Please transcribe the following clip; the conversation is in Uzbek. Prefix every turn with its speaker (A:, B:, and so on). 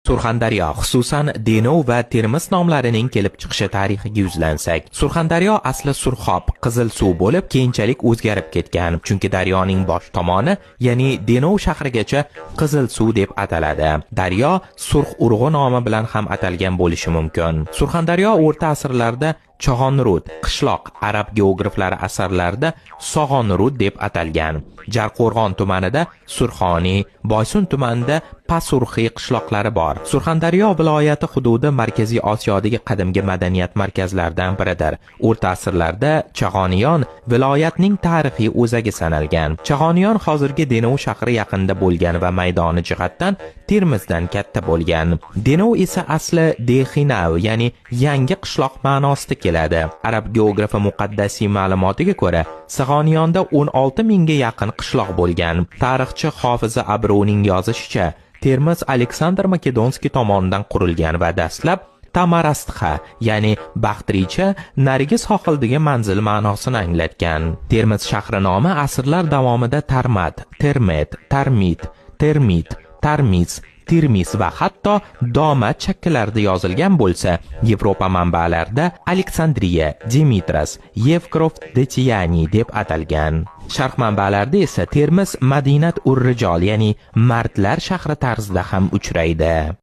A: Surxondaryo, xususan Denov va Termiz nomlarining kelib chiqishi tarixiga yuzlansak, Surxondaryo asli Surxob, qizil suv bo'lib, keyinchalik o'zgarib ketgan, chunki daryoning bosh tomoni, ya'ni Denov shahrigacha qizil suv deb ataladi. Daryo Surx urug'i nomi bilan ham atalgan bo'lishi mumkin. Surxondaryo o'rta asrlarda Chog'onrud, qishloq, arab geograflari asarlarida Sog'onrud deb atalgan. Jarqo'rg'on tumanida Surxoni, Boysun tumanida Pasurxiy qishloqlari bor. Surxondaryo viloyati hududi Markaziy Osiyodagi qadimgi madaniyat markazlaridan biridir. O'rta asrlarda Chag'oniyon viloyatning tarixiy o'zagi sanalgan. Chag'oniyon hozirgi Denov shahri yaqinida bo'lgan va maydoni jihatdan Termizdan katta bo'lgan. Denov esa asli Dexinav, ya'ni yangi qishloq ma'nosida keladi. Arab geografi Muqaddasiy ma'lumotiga ko'ra, Sig'oniyonda 16 mingga yaqin qishloq bo'lgan. Tarixchi Hofiza Abruning yozishicha, Termiz Aleksandr Makedonskiy tomonidan qurilgan va dastlab Tamarastxa, ya'ni Baxtricha narigi sohildagi manzil ma'nosini anglatgan. Termiz shahri nomi asrlar davomida Tarmat, Termet, Tarmit, Termit, Tarmiz, Tirmis va hatto Domat shakllarida yozilgan bo'lsa, Yevropa manbalarida Aleksandriya, Demitras, Yevkrof Detiyani deb atalgan. Sharq manbalarida esa Termiz Madinat ur-Rijol, ya'ni mardlar shahri tarzida ham uchraydi.